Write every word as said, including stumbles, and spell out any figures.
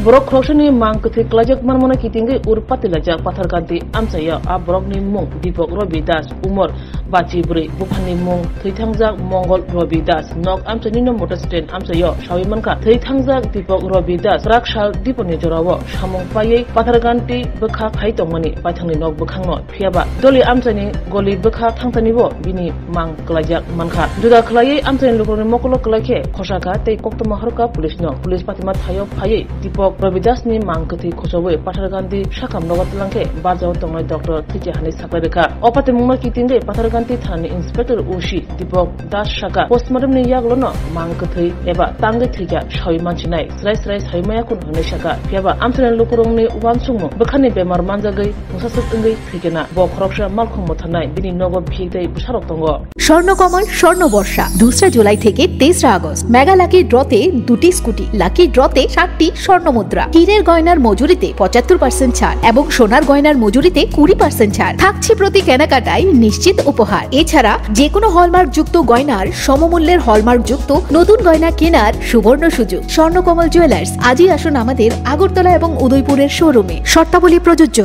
Borok khoroksani mang kwthwi klaijak manmano kitingwi ur patilaijak Patharkanti amchaio. A borokni mung Dipok Robi Das, umor bachi bwrwi, buphani mung thwithangjak Mongol Robi Das. Nok amchaini no motor stand amchaio sawi mankha thwithangjak Dipok Robi Das. Kwrak sal Dipokni jorao samung paiwi Patharkanti bwkha phai tongmani paithangni nok bwkhangno. Phiyaba doli amchaini goli bwkha thangtanibo bini mang klaijak mankha. Juda khwlaiwi amchaini lukurokni mokolo kwlaikhe khosakha tei koktwma horkha police no. Police patima thaio phaiwi Dipok Robi Das ni mang kwthwi khochogwi Patharkanti sakam nogo twlangkhe barjao tongnai doctor thwicha hinwi saklai rwkha. O patimungno kitingwi Patharkanti thanani inspector O C Dipok Das sakha, postmortem ni yagulono mang kwthwi eba tangwi thwikha sawi mansinai, srai srai sawi maya khun hinwi sakha. Phiyaba amchaini lukurokni uansukmung bwkhani bemar manjagwi mungsaswk wngwi thwikena. Bo khoroksa malkhung mothanai, bini nogo bihik tei bwsarok tongo. Swarnakamal স্বর্ণ বর্ষা দুসরা জুলাই থেকে তেসরা August. Mega lucky ড্রতে দুটি scooty, lucky ড্রতে সাতটি স্বর্ণ মুদ্রা, হীরের গয়নার মজুরিতে পঁচাত্তর পার্সেন্ট ছাড় এবং সোনার গয়নার মজুরিতে কুড়ি পার্সেন্ট ছাড় থাকছে। প্রতি কেনাকাটায় নিশ্চিত উপহার। এছাড়া যে কোনো হলমার্কযুক্ত গয়নার সমমূল্যের হলমার্কযুক্ত নতুন গয়না কেনার সুবর্ণ সুযোগ। স্বর্ণকমল জুয়েলার্স, আজই আসুন আমাদের আগরতলা এবং উদয়পুরের শোরুমে। শর্তাবলী প্রযোজ্য।